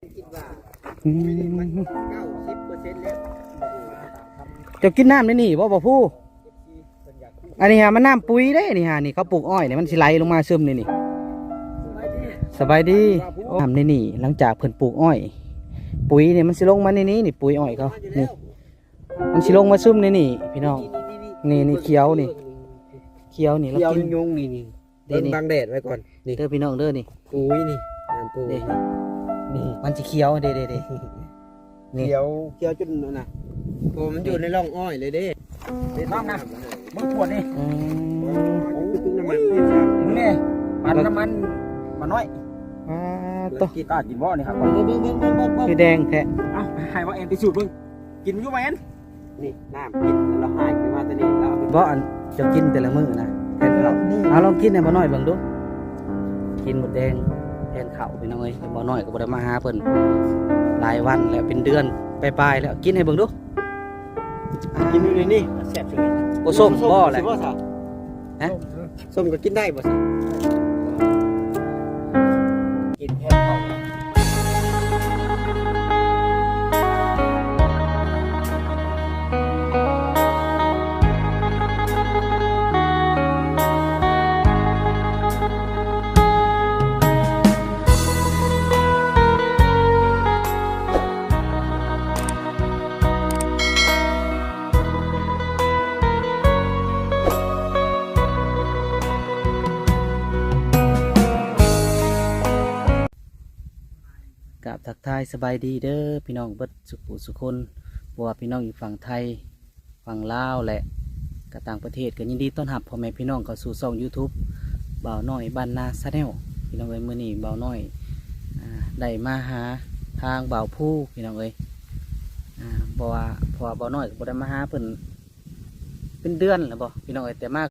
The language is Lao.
ອືມ ເຈົ້າກິນນ້ຳໃນນີ້ບໍ່ ບໍ່ພູ? ອັນນີ້ຫາມັນນ້ຳປຸ໋ຍເດ້ ນີ້ຫາ ນີ້ເຂົາປູກອ້ອຍນີ້ ມັນຊິໄຫຼລົງມາຊຶມໃນນີ້. ສະບາຍດີ. ໂອ້ ນ້ຳໃນນີ້ ຫຼັງຈາກເພິ່ນປູກອ້ອຍ ປຸ໋ຍນີ້ມັນຊິລົງມາໃນນີ້ ນີ້ປຸ໋ຍອ້ອຍເຂົາ ນີ້ ມັນຊິລົງມາຊຶມໃນນີ້ພີ່ນ້ອງ. ນີ້ ນີ້ຂຽວນີ້ ຂຽວນີ້ ລາວກິນຍຸງໆ ນີ້ ນີ້ ເບິ່ງບັງແດດໄວ້ກ່ອນ ນີ້ເດີພີ່ນ້ອງເດີ ນີ້ ປຸ໋ຍນີ້ ນ້ຳປຸ໋ຍ ນີ້ ນີ້ ມັນຊິຂຽວເດ້ ນີ້ ຂຽວ ຂຽວຈົນນັ້ນນະ ໂອ້ ມັນຢູ່ໃນຮ່ອງອ້ອຍເລີຍເດ້ ນ້ອງນະ ເບິ່ງຂວດນີ້ ອືມ ໂອ້ ຄືນ້ຳມັນ ນີ້ ປານນ້ຳມັນ ມານ້ອຍ ປາດໂທ້ ກ້າກິນບໍ່ນີ້ ຫາກ່ອນ ເບິ່ງໆໆໆ ຄືແດງແທ້ ເອົາ ໃຫ້ວ່າແອນໄປສູດເບິ່ງ ກິນຢູ່ແມ່ນ ນີ້ນ້ຳກິນ ລາວຫາຍຂຶ້ນມາແຕ່ນີ້ ລາວເອົາໄປ ບໍ່ ອັນເຈົ້າກິນແຕ່ລະມື້ນະ ແທນເຂົ້າ ນີ້ ເອົາລອງກິນໃຫ້ບ່າວນ້ອຍເບິ່ງດູ ກິນໝົດແດງແທນເຂົ້າ ພີ່ນ້ອງເອີຍ. ບ່າວນ້ອຍກໍບໍ່ໄດ້ມາຫາເພິ່ນຫຼາຍວັນແລ້ວ ເປັນເດືອນປາຍໆແລ້ວ ກິນໃຫ້ເບິ່ງດູ ກິນຢູ່ໃນນີ້ ແຊບເລີຍ ບໍ່ສົ້ມບໍ່ແຫຼະ ຊິບໍ່ຊະ ຮະ? ສົ້ມກໍກິນໄດ້ບໍ່ຊະ? ກິນແທນເຂົ້າ ກາບທັກທາຍສະບາຍດີເດີພີ່ນ້ອງເບິດສຸຜູ້ສຸຄົນ ບໍ່ວ່າພີ່ນ້ອງຢູ່ຝັ່ງໄທ ຝັ່ງລາວ ແລະ ກະຕ່າງປະເທດ ກໍຍິນດີຕ້ອນຮັບພໍ່ແມ່ພີ່ນ້ອງເຂົ້າສູ່ຊ່ອງ YouTube ບ່າວນ້ອຍບ້ານນາ Channel ພີ່ນ້ອງເອີຍ. ມື້ນີ້ບ່າວນ້ອຍ ອ່າ ໄດ້ມາຫາທາງບ່າວພູພີ່ນ້ອງເອີຍ ອ່າ ບໍ່ວ່າ ເພາະວ່າບ່າວນ້ອຍກໍບໍ່ໄດ້ມາຫາເພິ່ນເປັນເດືອນແລ້ວບໍ່ພີ່ນ້ອງເອີຍ ແຕ່ມາ